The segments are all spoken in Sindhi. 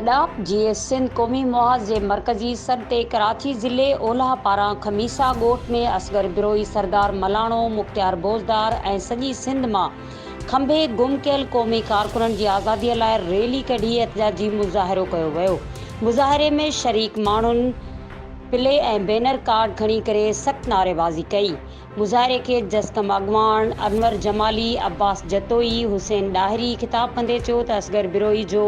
گڏاپ جيئي سنڌ قومي محاذ جي مرڪزي سڏ تي ڪراچي ضلعي اولهه پاران خميسا ڳوٺ ۾ اصغر بروهي، سردار ملاڻو، مختيار بوزدار ۽ سڄي سنڌ مان کنڀي گم ڪيل قومي ڪارڪنن جي آزادي لاء ريلي ڪڍي احتجاجي مظاهرو ڪيو ويو. مظاهري ۾ شريڪ ماڻهن پلي ۽ بينر ڪارڊ کڻي ڪري سخت نعريبازي ڪئي. مظاهري کي جسقم اڳواڻ انور جمالي، عباس جتوئي، حسين ڏاهري خطاب ڪندي چيو ته اصغر بروهي جو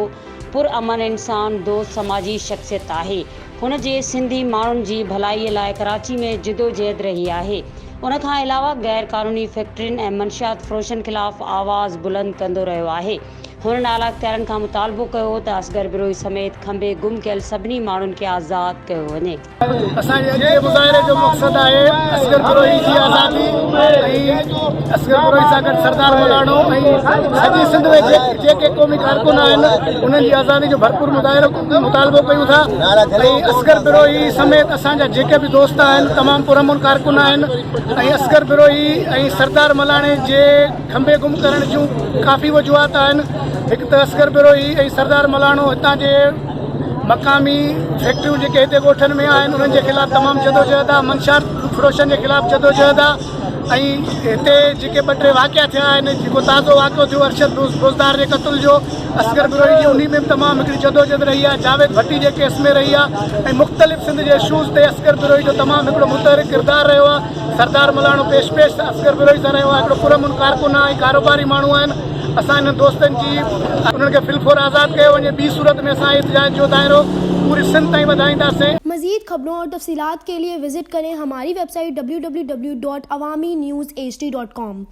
پر امن انسان دوست سماجي شخصيت آهي، هن جي سنڌي ماڻهن جي ڀلائي لاء ڪراچي ۾ جدوجهد رهي آهي، ان کان علاوه غير قانوني فيڪٽرين ۽ منشيات فروشن خلاف آواز بلند ڪندو رهيو آهي. هنن اعليٰ اختيارين کان مطالبو ڪيو ته اصغر بروهي سميت کنڀي گم ڪيل سڀني ماڻهن کي آزاد ڪيو وڃي. اسان جي اڄ جي مظاهري جو مقصد آهي اصغر بروهي جي آزادي ۽ اصغر بروهي سان گڏ سردار ملاڻو ۽ سڄي سنڌ ۾ جيڪي قومي ڪارڪن آهن انهن جي آزادي جو ڀرپور مظاهرو مطالبو ڪيون ٿا ۽ اصغر بروهي سميت اسان جا جيڪي به دوست آهن تمام پرامن ڪارڪن آهن ۽ اصغر بروهي ۽ سردار ملاڻي جي کنڀي گم ڪرڻ جون ڪافي وجوهات آهن، هڪ ته اصغر بروهي ۽ سردار ملاڻو هتان جي مقامي فيڪٽريون جيڪي هتي ڳوٺن ۾ آهن انهن جي خلاف تمام جدوجهد آهي، منشيات فروشن جي خلاف جدوجهد آهي ۽ هتي جيڪي ٻه ٽي واقعا ٿيا آهن جيڪو تازو واقعو ٿيو ارشد بوزدار جي قتل جو اصغر بروهي جي انهي ۾ به تمام هڪڙي جدوجهد رهي آهي، جاويد ڀٽي جي ڪيس ۾ رهي آهي ۽ مختلف سنڌ جي اشوز تي اصغر بروهي جو تمام هڪڙو متحرڪ ڪردار رهيو آهي. سردار ملاڻو پيش پيش اصغر بروهي سان رهيو آهي هڪڙو پرامن ڪارڪن آهي ۽ ڪاروباري ماڻهو آهن اسان انهن دوستن جي انهن کي في الفور آزاد ڪيو وڃي ٻي صورت ۾ اسان احتجاج جو دائرو پوري سنڌ تائين وڌائينداسين. مزيد خبرون اور تفصيلات کے لئے visit کرين ھماري website W W W dot Awami news H D dot com.